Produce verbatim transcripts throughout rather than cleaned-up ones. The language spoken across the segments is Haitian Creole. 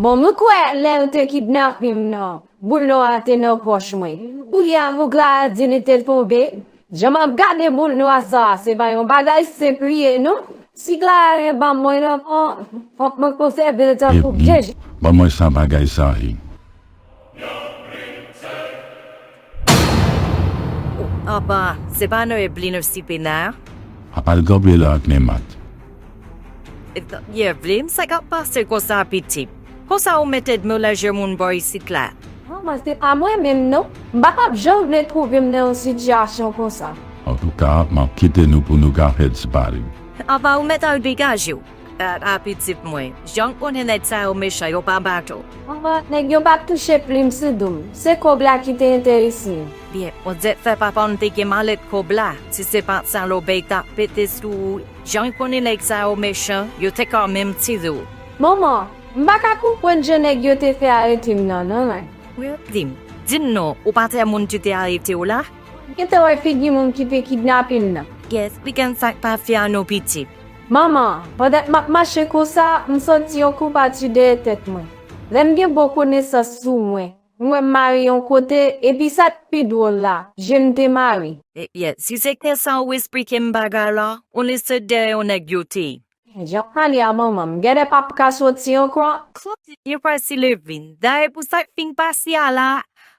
Bon, mwen kwè lè yo te kidnape m nan, boul nwa a te nan pòch mwen. Kounye a, boug la di li te tonbe. Jan m ap gade boul nwa sa a, se pa yon bagay senp li ye, non. Si Clara gen ban mwen nan, fò, fòk mwen konsève l tankou byen. Ban mwen sa bagay sa ye. Apa, se pa nan Evelyn ou sipe nan? Apa l kanpe la ak men mat. Evelyn, sa k ap pase konsa, pitit? Konsa ou mete dlo nan je moun bò isit la? Manman, se pa mwen menm non. M pa t ap janm vle twouve m nan yon sitiyasyon konsa. Antouka, m ap kite nou pou nou ka fè disparèt. Apa ou mèt al degaje w. A, a, pitit mwen, jan w konnen nèg sa yo mechan, yo pa bat ou. Manman, nèg yo pa t touche plim sou do m. Se kòb la ki te enterese m. Byen, on dèt fè papa m te gen malèt kòb la. Si se pa t sa, lòbèy t ap pete sou ou. Jan w konnen nèg sa yo mechan, yo te ka menm tire w. Manman, m pa ka konprann jan nèg yo te fè arete m nan, non, mè. Wi, di m, di m non, ou pa t wè moun ki te arete w la? Gentan wè figi moun ki te kidnape m nan. Yes, li gen sa k pa fè a non, pitit. Manman, pandan m ap mache konsa, m santi yon kou pati dèyè tèt mwen. Lè m gen bon konesans sou mwen, m wè m mare yon kote, epi sa k pi dwòl la, je m te mare. Ebyen, si se konsa ou esplike m bagay la, on lese dèyè yon nèg yo te. Jan w pale a manman m, genlè p ap ka soti ankò. Soti, li prèske leve. Dayè pou sa k fin pase a la,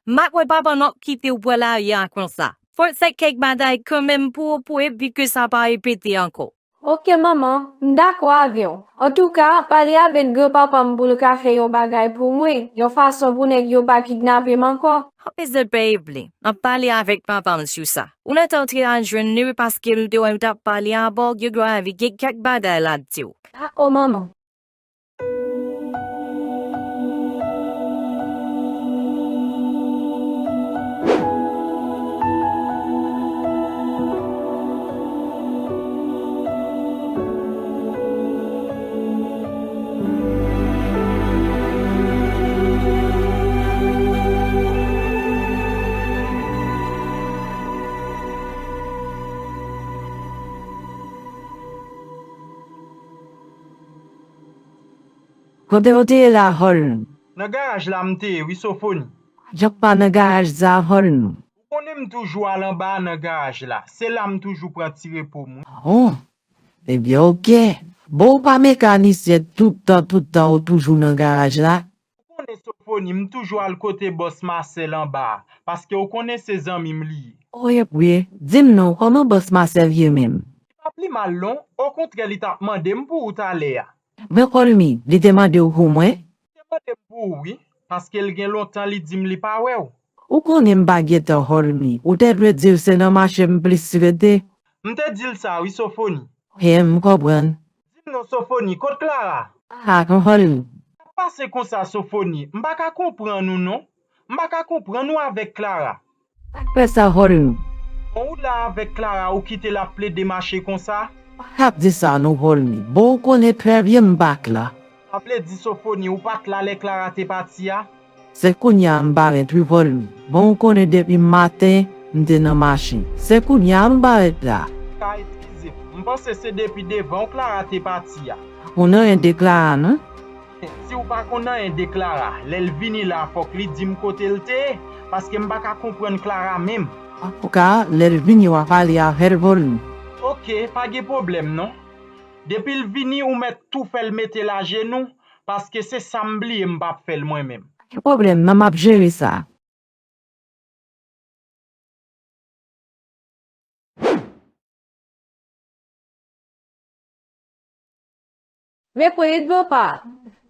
m pa kwè papa m ap kite w pran lari a konsa. Fò w fè kèk bagay kanmenm pou w, pou epi ke sa pa repete ankò. Oke, manman, m dakò avè w. Antouka, pale avèk granpapa m pou l ka fè yon bagay pou mwen, yon fason pou nèg yo pa kidnape m ankò. Pa bezwen pè, Evelyn. M ap pale avèk papa m sou sa. Ou mèt antre al jwenn li wi, paske m te wè l t ap pale avè w, gen dwa li gen kèk bagay l ap di w. Dakò, manman. Kote w te ye la, Holm? Nan garaj la m te ye wi, Sofoni. Jan pa nan garaj sa, Holm? Ou konnen m toujou al anba a nan garaj la. Se la m toujou pran ti repo m wi. Oh, ebyen, oke. Bon, ou pa mekanisyen tout tan, tout tan, ou toujou nan garaj la? Ou konnen, Sofoni, m toujou al kote bòs Masèl anba a, paske ou konnen se zanmi m li ye. Oh, wi, di m non, kòman bòs Masèl ye menm? Li pa pli mal non, okontrè li t ap mande m pou ou talè a. Men Holmi, li te mande w pou mwen? Li te mande m pou ou wi, paske l gen lontan li di m li pa wè w. Ou konnen m pa gen tan, Holmi. Ou te dwe di l se nan mache m plis rete. M te di l sa wi, Sofoni. Hen, m konprann. Di m non, Sofoni, kot Clara? Ah, Holmi. Sa k pase konsa, Sofoni? M pa ka konprann ou non. M pa ka konprann ou avèk Clara. Pa fè sa, Holmi. Bon, ou la avèk Clara, ou kite l ap plede mache konsa? Pa t ap di sa non, Holmi. Bon, ou konnen trè byen m pa t la. Sa vle di, Sofoni, ou pa t la lè Clara te pati a? Se kounye a m parèt wi, Holmi. Bon, ou konnen depi maten, m te nan mache. Se kounye a m parèt la. Ka eskize m. M panse se depi devan w Clara te pati a. Ou nan yon deklare non. Si w pa konn anyen de Clara, lè l vini la, fòk li di m kote l te ye, paske m pa ka konprann Clara menm. Antouka, lè l vini, w a pale avè l pou li. Oke, pa gen pwoblèm non. Depi l vini, ou mèt tou fè l mete l ajenou, paske se sa m bliye m p ap fè l mwen menm. Pa gen pwoblèm non, m ap jere sa. Men kwit, papa.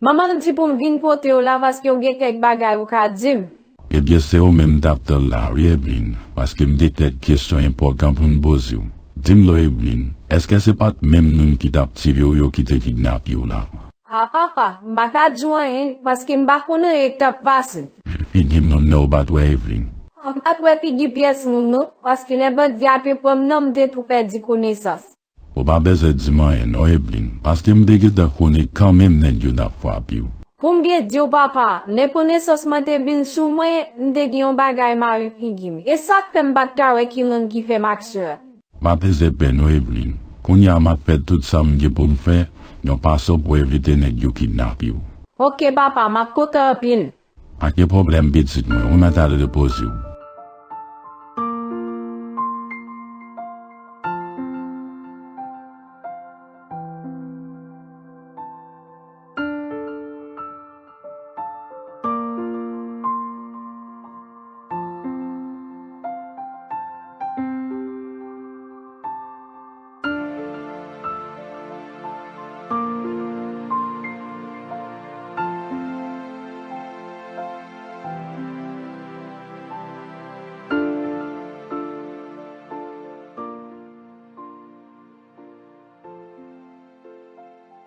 Manman m di pou m vin pote w la paske w gen kèk bagay ou ka di m. Ebyen, se ou menm m t ap tann la wi, Evelyn, paske m gen kèk kesyon enpòtan pou m poze w. Di m non, Evelyn, èske se pa t menm moun ki t ap tire w yo ki te kidnape w la? A papa, m pa ka di w anyen, paske m pa konn anyen k t ap pase. Figi m non, men ou pa t wè Evelyn? M pa t wè figi pyès moun non, paske lè bandi a te pran m nan, m te tou pèdi konesans. Ou pa bezwen di m anyen non, Evelyn, paske m te gentan konnen kanmenm nèg yo t ap frape w. Pou m byen di w, papa, lè konesans mwen te vin sou mwen, m te gen yon bagay mare figi m. E sa k fè m pa t ka wè ki moun ki fè m aksyon an. Pa bezwen pè non, Evelyn. Kounye a m ap fè tout sa m gen pou m fè, yon fason pou evite nèg yo kidnape w. Oke papa, m ap kontan anpil. Pa gen pwoblèm pitit mwen, ou mèt al repoze w.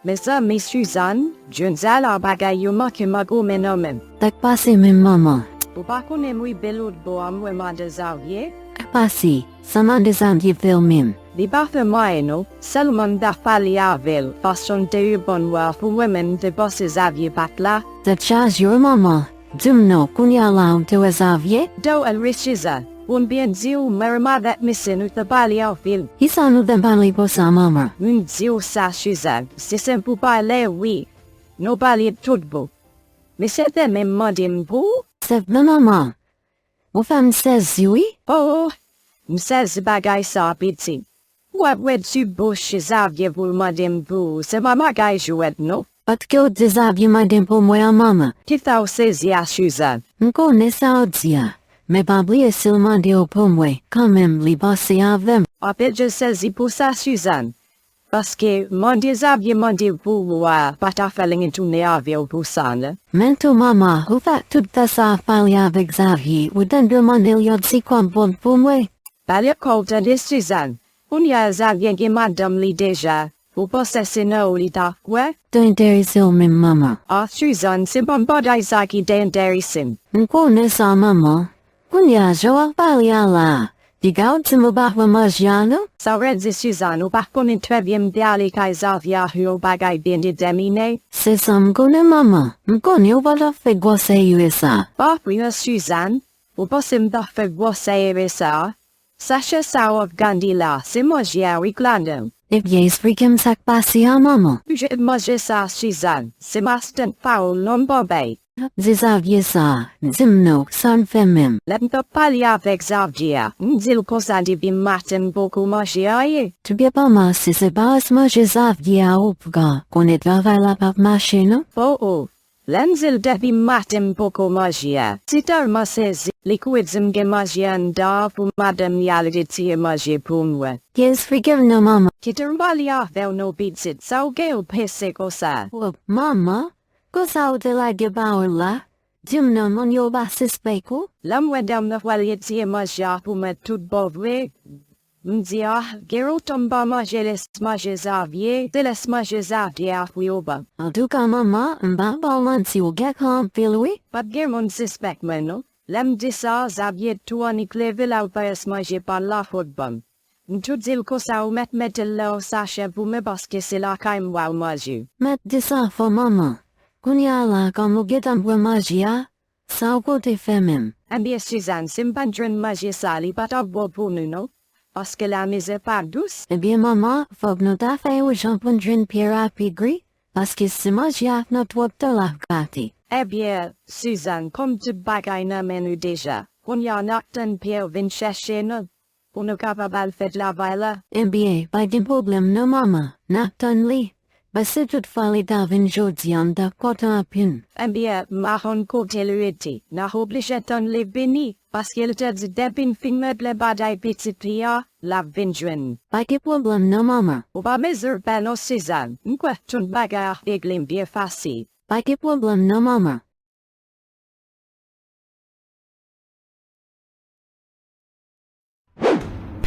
Mezanmi Suzanne, jodi a la bagay yo manke m goumen nan men m. Sa k pase menm manman? Ou pa konnen m rive lòt bò a m wè madan Xavier. Sa k pase? Sa madan Xavier fè w menm? Li pa fè m anyen non, sèlman m t ap pale avè l, fason l te reponn mwen an pou mwen menm m te panse Xavier pa t la. Tèt chaje wi manman. Di m non, kounye a la ou te wè Xavier? Te wè l wi Suzanne. Pou m byen di w, mwen menm avèk misye nou te pale anpil. Kisa nou te pale konsa manman? M di w sa Suzanne, si se pou pale wi, nou pale tout bon. Misye te menm mande m pou ou. Se vre manman? Ou fè m sezi wi. Oh, m sezi bagay sa a pitit. W ap wè ti bouch Xavier pou l mande m pou ou, se pa bagay jwèt non. Èske w di Xavier mande m pou mwen an manman? Kisa w sezi a Suzanne? M konnen sa w di a, men pa bliye si l mande w pou mwen kanmenm li panse avè m. Anpil je sezi pou sa Suzanne, paske mande Xavier mande pou ou a pa ta fè l retounen avè w pou sa non. Men tou manman, ou fè tout tan sa ap pale avèk Xavier, ou tande mande l yon ti kòb bon pou mwen? Pale kò w tande Suzanne. Kounye a Xavier gen madanm li deja. Ou panse se nan ou li ta kwè? Te enterese w menm manman. Ah Suzanne, se pa bagay sa ki te enterese m. M konnen sa manman. Kounye a jan w ap pale a la a, piga w di m ou pa kwè manje a non? Sa w vle di Suzanne, ou pa konnen trè byen m te ale kay Xavier a pou yon bagay byen detèmine? Se sa m konnen manman. M konnen ou pa t ap fè gwosè ire sa. Pa pri non Suzanne. Ou panse m t ap fè gwosè ere sa a? Sachè sa w ap gade la, se manje a wi k ladan l. Ebyen, esplike m sa k pase a, manman. Jan manje sa a, Suzanne, se mastant pa w non m pran bay. Di Xavier sa, di m non, sa m fè menm? Lè m t ap pale avèk Xavier a, m di l konsa depi maten m poko manje anyen. Ebyen manman, si se pa rès manje Xavier a ou pran, konnen travay la p ap mache non. Oh, oh. Lè m di l depi maten m poko manje a, ti tèlman sezi, li kouri di m gen manje anndan an pou madanm li al retire manje pou mwen. Ki esplike m non manman. Kite m pale avè w non pitit, sa w gen w prese konsa? Oh, manman, konsa w te lage pawòl la? Di m non moun yo pa sispèk ou? Lè m wè dam nan pral retire manje a pou mwen tout bon vre, m di, ah, gen lontan m pa manje rès manje Xavier, se rès manje Xavier a pou yo ban m. Antouka manman, m pa ba w manti, ou gen kran anpil wi. Pa t gen moun sispèk mwen non. Lè m di sa, Xavier tou annik leve l al pran rès manje pa l la pou l ban m. M tou di l konsa ou mèt mete l nan yon sachè pou mwen paske se lakay m pral manje. Mèt di sa fò manman. Kounye a la kòm ou gentan pran manje a, sa w konte fè menm? Ebyen Suzanne, si m pa t jwenn manje sa, li pa t ap bon pou nou non. Paske lamizè pa dous. Ebyen manman, fòk nou ta fè yon jan pou n jwenn pye rapid wi, paske si manje a nan twòp tan l ap gate. Ebyen Suzanne, kòm tout bagay nan men nou deja, kounye a n ap tann Pierre vin chèche nou pou nou kapab al fè travay la. Ebyen pa gen pwoblèm non manman, n ap tann li. Men si toutfwa li ta vin jodi a m t ap kontan anpil. Ebyen m pa konn kote l rete, n a oblije tann li vini, paske l te di depi n fin regle bagay pitit li a, l ap vin jwenn nou. Pa gen pwoblèm non manman. Ou pa bezwen pè non Suzanne, m kwè tout bagay ap regle byen fasil. Pa gen pwoblèm non manman.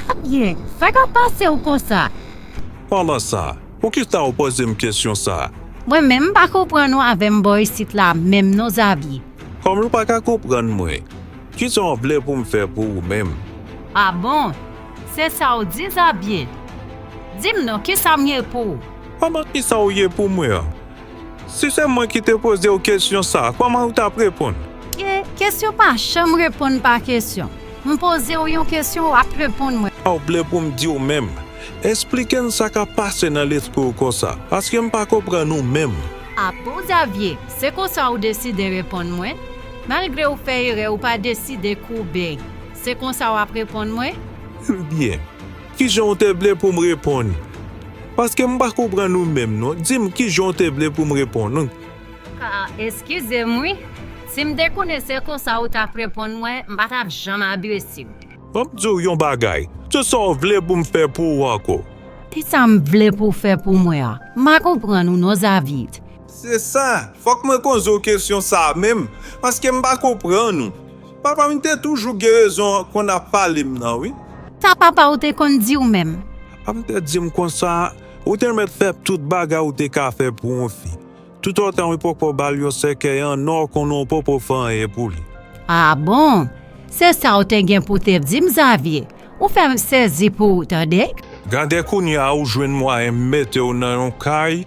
Abyen, sa k ap pase w konsa? Palan sa, poukisa w poze m kesyon sa? Mwen menm m pa konprann ou avè m bò isit la menm non Xavier. Kòm ou pa ka konprann mwen, kisa w vle pou m fè pou ou menm? A bon? Se sa w di Xavier? Di m non kisa m ye pou ou? Kòman kisa w ye pou mwen an? Si se mwen ki te poze w kesyon sa, kòman ou t ap reponn? Ke, kesyon pa janm reponn pa kesyon. M poze w yon kesyon, w ap reponn mwen. Sa w vle pou m di w menm? Esplike m sa k ap pase nan lespri w konsa, paske m pa konprann ou menm. A bon, Xavier, se konsa ou deside reponn mwen? Malgre ou fè erè, ou pa deside koube. Se konsa w ap reponn mwen? Ebyen, kijan w te vle pou m reponn? Paske m pa konprann ou menm non. Di m kijan w te vle pou m reponn. Ka, eskize m wi. Si m te konnen se konsa ou t ap reponn mwen, m pa t ap janm adrese w. Ban m di w yon bagay. Se sa w vle pou m fè pou ou ankò? Kisa m vle pou w fè pou mwen an? M pa konprann ou non, Xavier. Se sa, fòk mwen poze w kesyon sa a menm, paske m pa konprann ou. Papa m te toujou gen rezon konn ap pale m nan, wi. Sa papa w te konn di w menm? Papa m te di m konsa, ou te mèt fè tout bagay ou te ka fè pou yon fi. Toutotan ou poko ba l yon sèkèy an nò, konnen w poko fè anyen pou li. A bon? Se sa w te gen pou te di m, Xavier? Ou fè m sezi pou ou, tande? Gade kounye a ou jwenn mwayen mete w nan yon kay,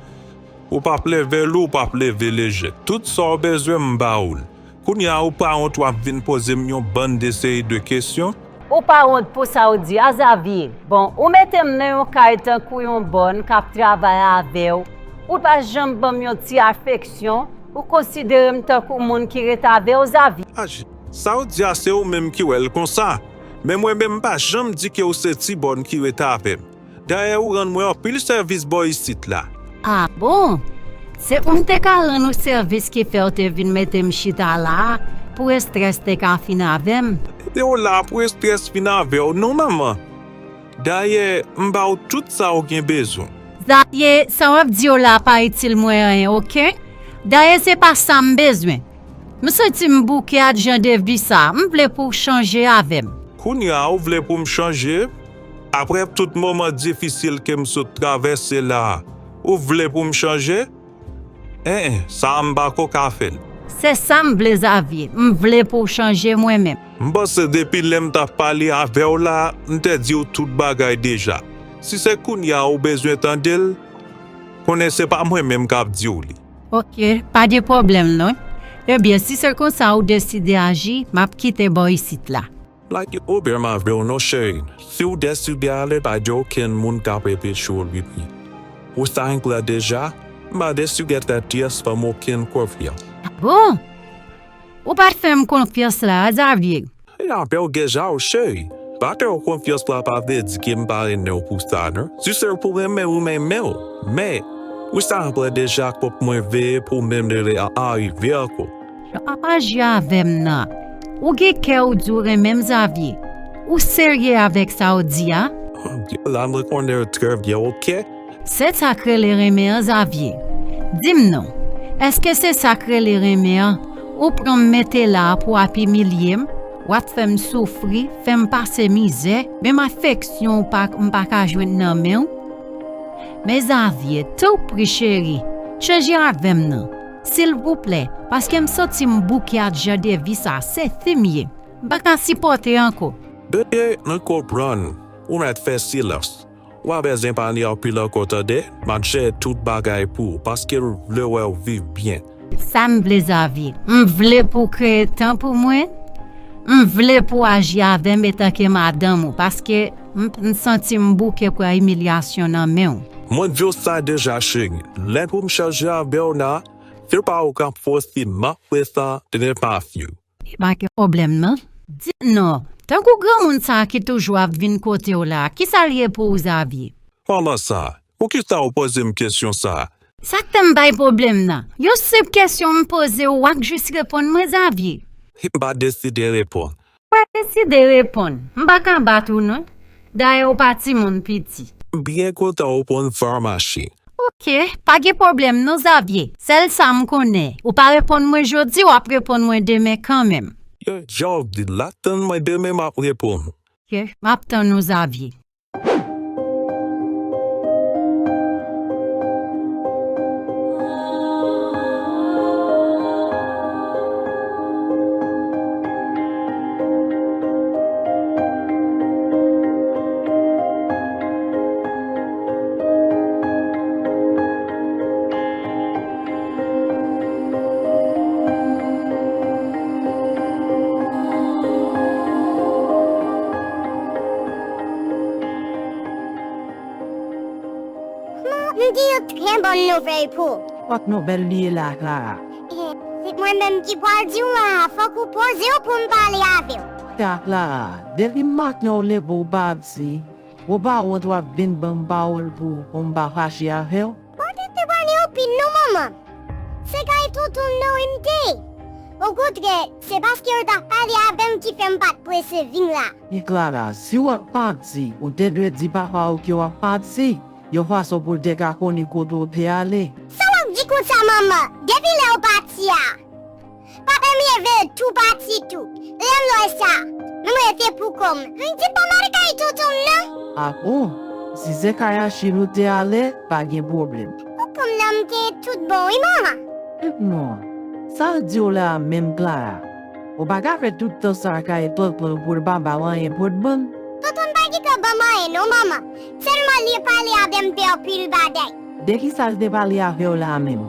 ou p ap leve lou, ou p ap leve lejè. Tout sa w bezwen, m ba ou l. Kounye a ou pa wont w ap vin poze m yon bann de seri de kesyon? Ou pa wont pou sa w di a, Xavier? Bon, ou mete m nan yon kay tankou yon bòn k ap travay avè w. Ou pa janm ban m yon ti afeksyon, ou konsidere m tankou moun ki ret avè w, Xavier. Aj, sa w di a se ou menm ki wè l konsa. Men mwen menm m pa janm di ke w se ti bòn ki ret avè m. Dayè ou rann mwen anpil sèvis bò isit la. A bon? Se pou m te ka rann ou sèvis ki fè w te vin mete m chita la a, pou estrès te ka fin avè m. Mete w la pou estrès fin avè w non, manman. Dayè, m ba w tout sa w gen bezwen. Xavier, sa w ap di yo la pa itil mwen anyen, oke? Dayè, se pa sa m bezwen. M santi m bouke ak jan de vi sa. M vle pou w chanje avè m. Kounye a, ou vle pou m chanje? Apre tout moman difisil ke m sot travèse la a, ou vle pou m chanje? En, en, sa a m pako ka fè l. Se sa m vle, Xavier. M vle pou w chanje mwen menm. M panse depi lè m t ap pale avè w la, m te di w tout bagay deja. Si se kounye a ou bezwen tande l, konnen se pa mwen menm k ap di w li. Oke, pa gen pwoblèm non. Ebyen, si se konsa ou deside aji, m ap kite bò isit la. Like Uber m avè w non, cheri. Si w deside ale, pa gen okenn moun k ap anpeche w rive. Ou sa enplè deja, m pa deside fè tyès fanm okenn konfyans. A bon? Ou pa t fè m konfyans la a, Xavier? E apre w gen ja w, cheri. Pa fè w konfyans la pa vle di ke m pa renmen w pou sa, non. Si se pou renmen, ou renmen w. Men, ou sa enplè deja kòk mwen veye pou menm lè a arive ankò. Jan w ap aji avè m nan, ou gen kè ou di w renmen m, Xavier. Ou serye avèk sa w di a? Byen, la mwen konnen w trè byen, oke? Se sa k rele renmen an, Xavier. Di m non, èske se sa k rele renmen an? Ou pran m mete la a pou w ap imilye m, w ap fè m soufri, fè m pase mizè, menm afeksyon ou pa, m pa ka jwenn nan men w? Men Xavier, tanpri cheri, chanje avè m non. Silvouplè, paske m santi m bouke ak jan de vi sa, se fi m ye. M pa ka sipòte ankò. Bebe, mwen konprann. Ou mèt fè silans. Ou pa bezwen pale anpil ankò, tande. M ap jere tout bagay pou ou, paske m vle wè w viv byen. Sa m vle, Xavier. M vle pou w kreye tan pou mwen. M vle pou w aji avè m etanke madanm ou, paske m, m santi m bouke pran imilyasyon nan men w. Mwen di w sa deja, cheri. Lè pou m chanje avè w la, se pa ou k ap fòse m, m ap fè sa, se pa fi w. Pa gen pwoblèm non. Di m non, tankou granmoun sa a ki toujou ap vin kote w la, kisa l ye pou ou, Xavier? Kòman sa? Poukisa ou poze m kesyon sa a? Sa k fè m bay pwoblèm nan? Yon senp kesyon m poze w, w ap jis reponn mwen, Xavier. M pa deside reponn. Pa deside reponn. M pa ka bat ou non. Dayè ou pa timoun piti. M byen kontan ou konn jan w mache. Oke, pa gen pwoblèm non, Xavier. Sèl sa m konnen, ou pa reponn mwen jodi, w ap reponn mwen demen kanmenm. Yo, jan w di l la, tann mwen demen m ap reponn ou. Oke, m ap tann ou, Xavier. Kòman m gen yon trè bòn nouvèl pou ou? Fòk nou bèl li ye la, Clara. Eh, se mwen menm ki pral di w la, fòk ou poze w pou m pale avè w. Clara, depi maten w leve w pa di, ou pa wont w ap vin ban m pawòl pou, pou m pa fache avè w? Mwen te te pale anpil non, manman. Se kay tonton m nan wi m te ye. Okontrè, se paske yo t ap pale avè m ki fè m pa t prese vin la. Clara, si w ap pati, ou te dwe di papa w ke w ap pati, yon fason pou l te ka konnen kote w te ale. Sa w ap di konsa, manman? Depi lè w pati a, papa m leve tou pati tou. Lè m wè sa, m rete pou kò m. M di pa m al kay tonton m nan. A bon? Si se kay Achil ou te ale, pa gen pwoblèm. Pou kò m nan m te tout bon wi, manman. Non. Sa l di w la a menm, Clara? Ou pa ka fè tout tan sa a kay tonton w pou l pa ba w anyen pou l ban m? Tonton m pa gentan ban m anyen non, manman. Sèlman li pale avè m de anpil bagay. De kisa l te pale avè w la a menm?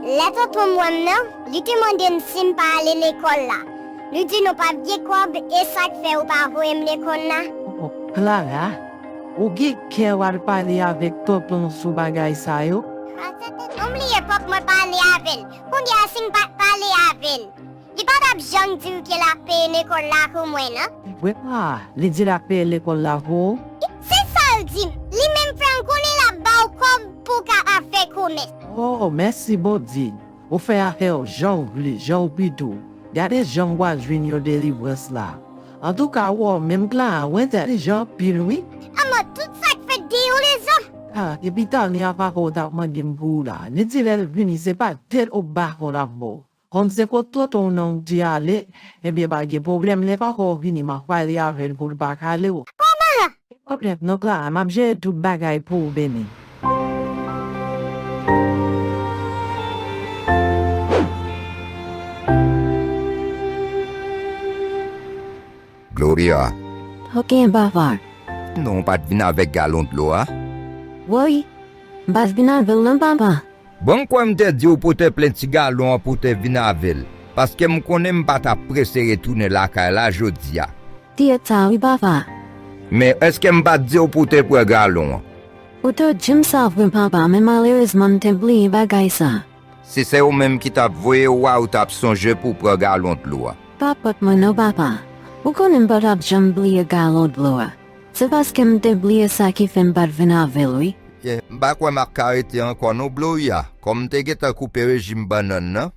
Lè tonton m wè m nan, li te mande m si m pa ale lekòl la. Li di nou p ap gen kòb, e sa k fè ou pa voye m lekòl la. Oh, Clara, ou gen kè w al pale avèk tonton w sou bagay sa yo? A, se tonton m li ye, fòk mwen pale avè l. Kounye a, si m pa t pale avè l, li pa t ap janm di m ke l ap peye lekòl la pou mwen, non. Vre? A, li di l ap peye lekòl la pou ou? Se sa l di m. Li menm fè m konnen l ap ba w kòb pou w ka ap fè komès. Oh, mèsi Bondye. Ou fè afè w jan w vle, jan w pito. Gade jan m pral jwenn yon delivrans la. Antouka, ou wè w menm Clara, ou entèlijan anpil, wi. Ama, tout sa k fèt gen yon rezon. A, epi talè a papa w t ap mande m pou ou la. Li di lè l vini, se pa tèt ou bakon l ap ba w. Kòm se kot tonton w nan ou te ale, ebyen pa gen pwoblèm, lè papa w vini, m ap pale avè l pou l pa kale w. Kòman? Pa gen pwoblèm non, Clara, m ap jere tout bagay pou ou, bebe. Gloria. Ok, papa. Non, ou pa t vin avèk galon dlo a? Wi, m pa t vin avè l non, papa. Bon, m kwè m te di w pou te plen ti galon an pou te vin avè l, paske m konnen m pa t ap prese retounen lakay la jodi a. Ti eta wi, papa. Men èske m pa t di w pou te pran galon an? Ou te di m sa vre, papa, men malerezman m te bliye bagay sa. Si se ou menm ki t ap voye w a, ou t ap sonje pou w pran galon dlo a. Pa fòt mwen non, papa. Ou konnen m pa t ap janm bliye galon dlo a. Se paske m te bliye sa ki fè m pa t vin avè l, wi. Ye, m pa kwè m ap ka rete ankò non, Gloria. Kòm m te gentan koupe rejim bannann nan,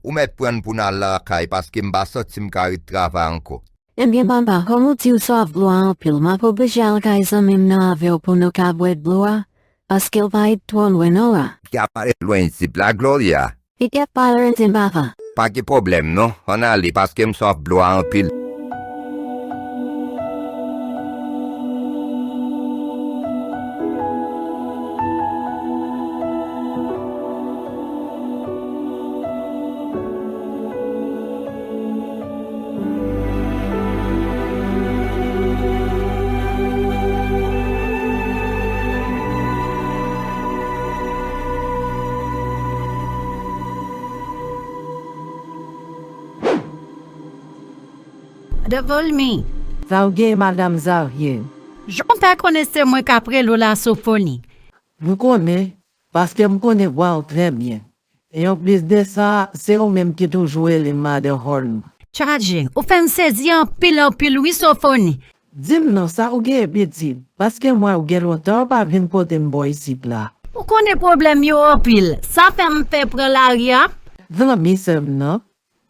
ou mèt pran n pou n al lakay, paske m pa santi m ka ret travay ankò. Ebyen, papa, kòm ou di w swaf dlo a anpil, m ap oblije al kay zanmi m nan avè w pou nou ka bwè dlo a, paske l pa ret twò lwen non la. Ki ap pale lwen isit la, Gloria? Li t ap pale rete, papa. Pa gen pwoblèm non, ann ale, paske m swaf dlo a anpil. Madan Volmy. Sa w gen, madanm Xavier? Jan w fè konnen se mwen k ap rele w la, Sofoni? M konnen, paske m konnen vwa w trè byen. E anplis de sa, se ou menm ki toujou rele m madan Volmy. Tchaje, ou fè m sezi anpil, anpil wi, Sofoni. Di m non, sa ou gen, pitit? Paske m wè w gen lontan w pa vin kote m bò isit la. Ou konnen pwoblèm yo anpil, sa fè m pè pran lari a. Zanmi sè m nan,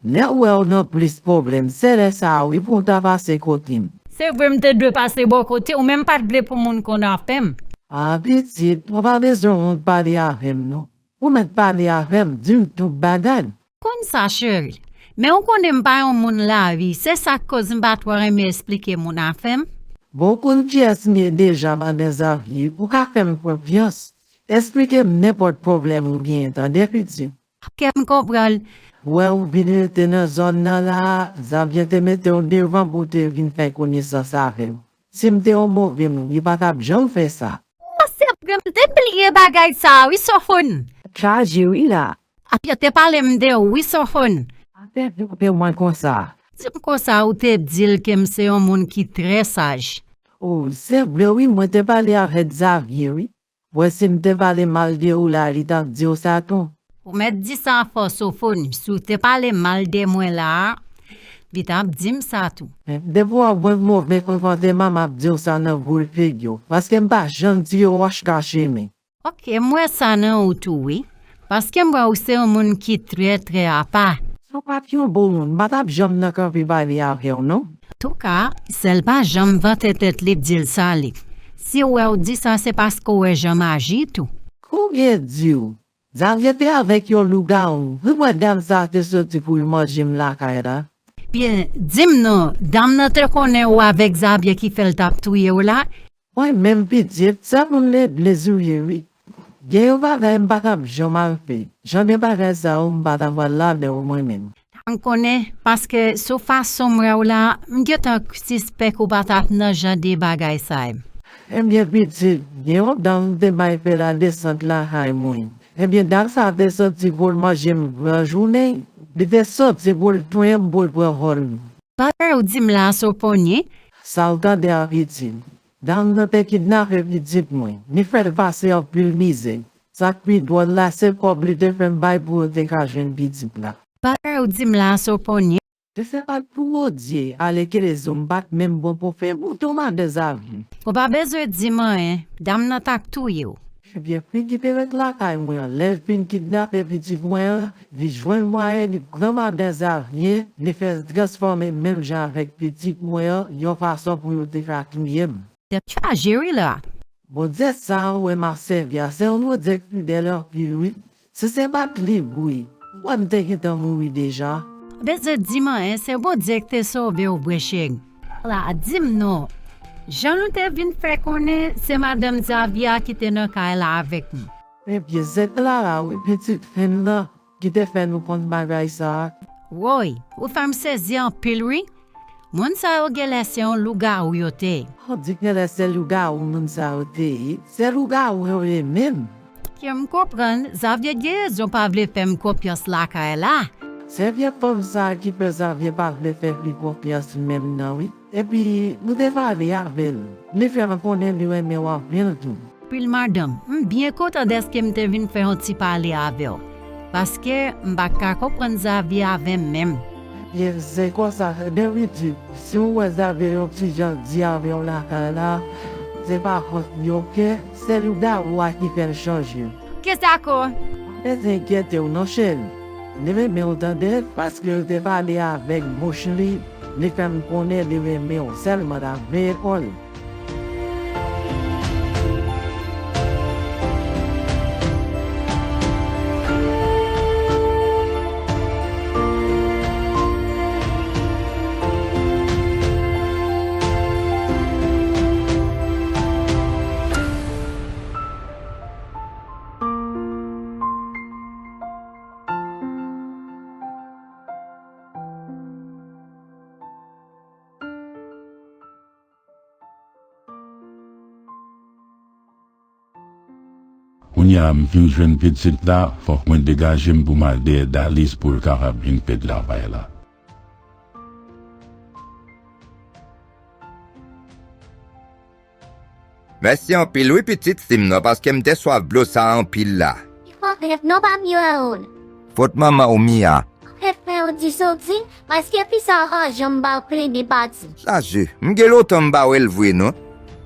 lè w wè w nan plis pwoblèm, se lè sa a wi pou w ta pase kote m. Se vre m te dwe pase bò kote w, men m pa t vle pou moun konn afè m. A, pitit, ou pa bezwen wont pale avè m non. Ou mèt pale avè m, di m tout bagay. Konn sa, cheri. Men ou konnen m pa yon moun lari, se sa k koz m pa twò renmen esplike moun afè m. Bon, ou konn kiyès m ye deja, madan Xavier, ou ka fè m konfyans. Esplike m nenpòt pwoblèm ou genyen, tande, pitit. Ok, m konprann. Wè ou vin rete nan zòn nan la, Xavier te mete w devan pou w te vin fè konesans avè m. Si m te yon move moun, li pa t ap janm fè sa. O, se vre, m te bliye bagay sa a wi, Sofoni. Tchaje wi la. Apyè te pale m de ou wi, Sofoni. Apyè te pale mwen konsa. Di m konsa ou te di l ke m se yon moun ki trè saj. O, se vre wi, mwen te pale avèk Xavier wi. Mwen si m te pale mal de ou la, li t ap di w sa tou. Ou mèt di sa fò, Sofoni. Si w te pale mal de mwen la a, li t ap di m sa tou. Depi w ap jwenn move konpòteman, m ap di w sa nan boul figi w. Paske m pa janm tire wòch kache men. Oke, m wè sa nan ou tou, wi. Paske m wè ou se yon moun ki trè, trè apa. Si w pa t yon bon moun, m pa t ap janm nan kanpe pale avè w, non. Antouka, sèl pa janm vante tèt li di l sa li. Si w wè w di sa, se paske w wè jan m aji tou. Konbyen di w? Xavier te avèk yon lougawou. Ou wè dam sa a te soti pou l manje m lakay la. Byen, di m non, dam nan te konnen ou avèk Xavier ki fè l t ap touye w la? Mwen menm pitit, se moun legliz ou ye wi. Gen yon bagay m pa t ap janm al fè. Jan de bagay sa yo, m pa t ap al ladan yo mwen menm. M konnen, paske sou fason m wè w la, m gentan sispèk ou pa t ap nan jan de bagay sa yo. Ebyen pitit, gen yon dam m te bay fè ladesant lakay mwen. Ebyen dam sa te soti pou l manje m gran jounen, li te soti pou l touye m pou l pran vòl m. Bagay ou di m la, Sofoni. Sa w tande a pitit. Dam nan te kidnape pitit mwen. Li fè l pase anpil mizè. Sa k pi dwòl la, se kòb li te fè m bay pou yo te ka jwenn pitit la. Bagay ou di m la, Sofoni. Si se pa t pou Bondye a legliz ou, m pa t menm bon pou fè bouton madan Xavier. Ou pa bezwen di m anyen, dam nan t ap touye w. Ebyen, fi ki te ret lakay mwen an, lè l fin kidnape pitit mwen an, li jwenn mwayen, li pran madan Xavier, li fè l transfòme menm jan avèk pitit mwen an, yon fason pou yo te ka touye m. Tèt chaje wi la. Bondye sa a ou wè m ap sèvi a, se yon Bondye k fidèl anpil wi. Si se pa t li, wi, ou kwè m te gentan mouri deja. Bezwen di m anyen, se Bondye k te sove w, vre cheri. La, di m non. Jan nou te vin fè konnen, se madanm Xavier a ki te nan kay la avèk nou. Ebyen, se Clara, wi, pitit fi m nan, ki te fè nou konn bagay sa a. Woy, ou fè m sezi anpil, wi. Moun sa yo genlè se yon lougawou yo te ye. Ou di genlè se lougawou moun sa yo te ye. Se lougawou yo ye menm. Ke m konprann, Xavier gen rezon pa vle fè m konfyans lakay la. Se vye fanm sa a ki fè Xavier pa vle fè fi konfyans menm nan wi. Epi, nou te pale avè l. Li fè m konnen li renmen w anpil tou. Anpil madanm, m byen kontan dèske m te vin fè yon ti pale avè w. Paske m pa t ka konprann Xavier avè m menm. Ebyen, se konsa, David di, si w wè Xavier yon ti jan di avè w lakay la, se pa fòt li, oke? Se lougawou a ki fè l chanje. Kisa ko? Pa bezwen enkyete w non, cheri. Li renmen w tande, paske l te pale avèk bouch li, li fè m konnen li renmen w, sèlman t ap veye kò l. Kounye a m fin jwenn pitit la, fòk mwen degaje m pou m al dèyè Dalis pou l kapab vin fè travay la. Mèsi anpil wi pitit fi m nan paske m te swaf dlo sa anpil la. Li fòk rèv non pa m yo a ou. Fòt manman ou Mia. Fè frè w di sa w di, paske fi sa a pa janm ba w plede pati. Sa je, m gen lontan m pa wè l vre non.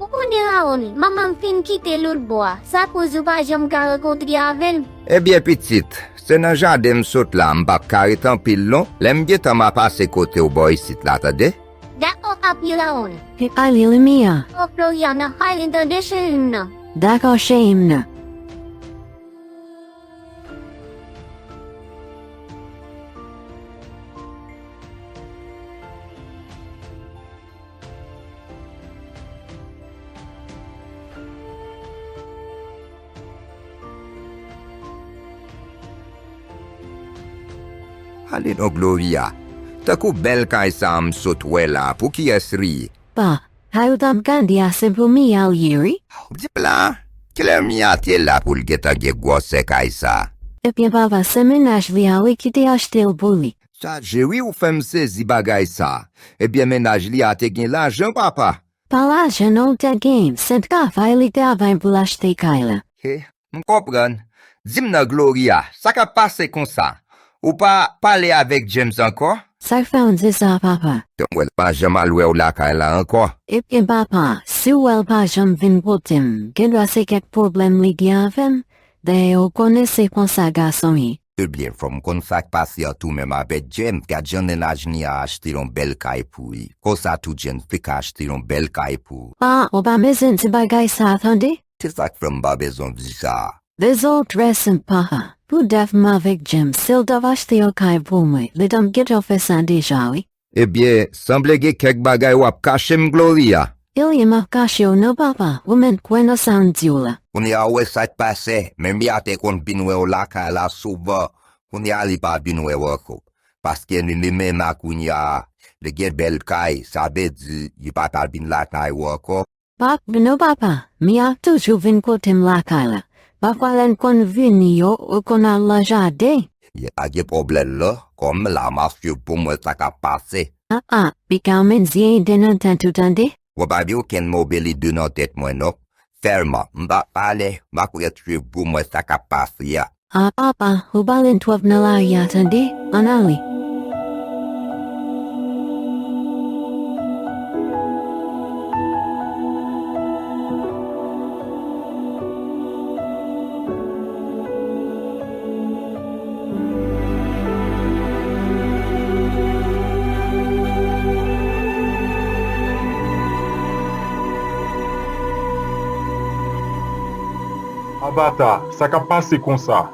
Ou konnen Raoul, manman m fin kite lòtbò a, sa koz ou pa janm ka rankontre avè l. Ebyen pitit, se nan jaden m sot la, m p ap ka ret anpil non, lè m gentan m a pase kote w bò isit la tande. Dakò papi Raoul. E ale Limia. O Floriana, ale tande cheri m nan. Dakò cheri m nan. Ale non Gloria, tankou bèl kay sa a m sot wè la, pou kiyès li? Pa, kay ou t ap gade a se pou Mia l ye wi. Di m la, kilè Mia te la pou l gentan gen gwòsè kay sa? Ebyen papa se mennaj li a wi ki te achte l pou li. Sa je wi ou fè m sezi bagay sa. Ebyen mennaj li a te gen lajan papa. Pa lajan non l te gen, se travay li travay pou l achte kay la. He, m konprann. Di m non, Gloria, sa k ap pase konsa? Ou pa pale avèk James ankò? Sa k fè w di sa, papa? Tann, m wè l pa janm al wè w lakay la ankò. Ebyen, papa, si w wè l pa janm vin kote m, gendwa se kèk pwoblèm li gen avè m. Dayè, ou konnen se konsa gason ye. Ebyen, fò m konn sa k pase ant ou menm avèk James. Gad jan nènaj li a achte yon bèl kay pou li. Konsa tou, James te ka achte yon bèl kay pou ou. Pa, ou pa bezwen di bagay sa a, tande? Se sa k fè m pa bezwen di sa a. Rezon trè senp, papa. Pou Dèf m avèk James, si l t ap achte yon kay pou mwen, li t ap gentan fè sa deja, wi. Ebyen, sanble gen kèk bagay w ap kache m, Gloria. Ebyen, m ap kache w non, papa. Ou mèt kwè nan sa m di w la. Kounye a, ou wè sa k pase. Menm Mia te konn vin wè w lakay la souvan. Kounye a, li pa vin wè w ankò. Paske li, li menm a kounye a, li gen bèl kay. Sa vle di, li pa ka vin lakay ou ankò. Pap, non papa, Mia toujou vin kote m lakay la. Pafwa lè n konn vini yo, ou konn al nan jaden. Li pa gen pwoblèm non, kòm la m ap swiv pou m wè sa k ap pase. Ah ah, pika w met vye ide nan tèt ou tande. Ou pa gen okenn move lide nan tèt mwen non. Sèlman, m p ap pale, m ap ret swiv pou m wè sa k ap pase a. Ah papa, ou pale twòp nan lari a tande, ann ale. Avata, sa k ap pase konsa?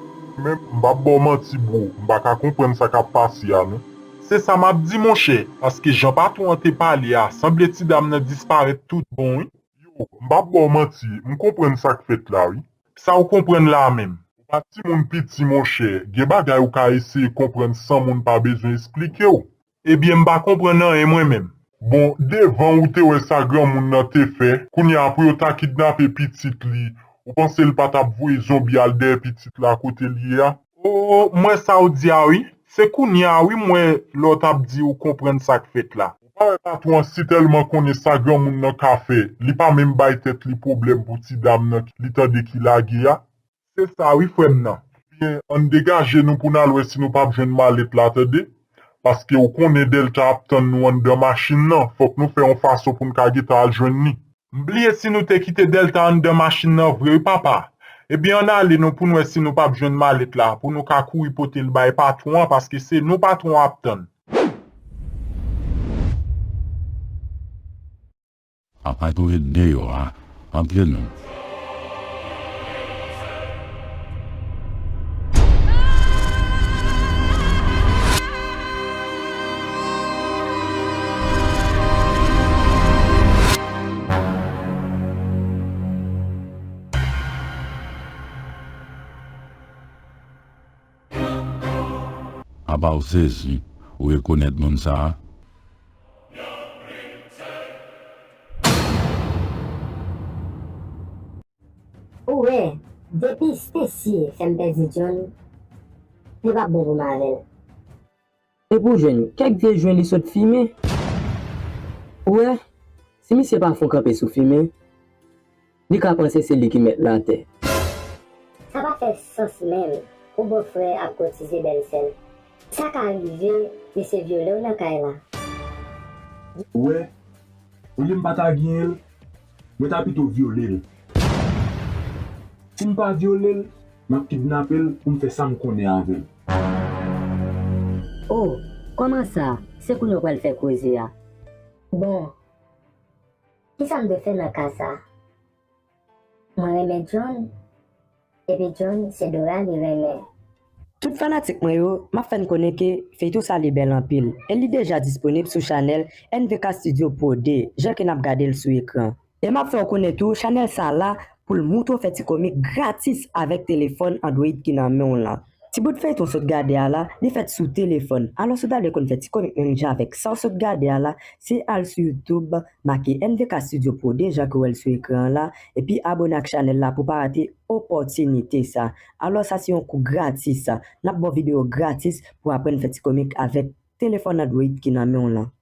Menm, m p ap ba w manti, bro, m pa ka konprann sa k ap pase a, non. Se sa m ap di, monchè, paske jan patwon an te pale a, sanble ti dam nan disparèt tout bon, wi. Yo, m p ap ba w manti, m konprann sa k fèt la, wi. Sa w konprann la a menm? Ou pa timoun piti, monchè, gen bagay ou ka eseye konprann san moun pa bezwen esplike w. Ebyen, m pa konprann anyen mwen menm. Bon, devan ou te wè sa granmoun nan te fè, kounye a pou yo ta kidnape pitit li, ou panse l pa t ap voye zonbi al dèyè pitit la kote l ye a? O, m wè sa w di a wi. Se kounye a wi m wè lè w t ap di ou konprann sa k fèt la. Ou pa wè patwon an si tèlman konnen sa granmoun nan ka fè, li pa menm bay tèt li pwoblèm pou ti dam nan li tande ki lage a? Se sa wi frè m nan. Ebyen, ann degaje nou pou n al wè si nou p ap jwenn malèt la tande. Paske ou konnen Dèlta ap tann nou anndan machin nan, fòk nou fè yon fason pou n ka gentan al jwenn li. M bliye si nou te kite Dèlta anndan machin nan vre wi papa. Ebyen ann ale non pou n wè si nou p ap jwenn malèt la, pou nou ka kouri pote l bay patwon an, paske se nou patwon an ap tann. Apa tou ret deyò a, antre non. Apa w sezi, ou rekonèt moun sa a? Ou wè, depi Stacy fè m pèdi John, li p ap bon pou m avè l. Epi w jwenn kèk vye jwen li sot fimen. Ou wè, si misye pa fon kanpe sou fimen, li ka panse se li ki mèt latè. Sa pa fè sans menm pou bofrè ap kotize bèlsè l. Sa ka rive, misye vyole w nan kay la. Ou wè, olye m pa ta genyen l, mwen ta pito vyole l. Si m pa vyole l, m ap kidnape l pou m fè sa m konnen avè l. O, kòman sa? Se kounye a w pral fè koze a? Bon, kisa m dwe fè nan ka sa a? Mwen renmen John, epi John se Dora li renmen. Tout fanatik mwen yo, m ap fè n konnen ke feyton sa li bèl anpil, e li deja disponib sou chanèl N V K Studio Pro de, jan ke n ap gade l sou ekran. E m ap fè w konnen tou, chanèl sa la, pou l moutre w fè ti komik gratis avèk telefòn Android ki nan men w lan. Ti bout feyton w sot gade a la, li fèt sou telefòn. Alò, si w ta vle konn fè ti komik menm jan avèk sa w sot gade a la, se al sou YouTube, make N V K Studio Pro de, jan ke w wè l sou ekran an la, epi abone ak chanèl la pou w pa rate opòtinite sa. Alò, sa se yon kou gratis. N ap ba w videyo gratis pou w aprann fè ti komik avèk telefòn Android ki nan men w lan.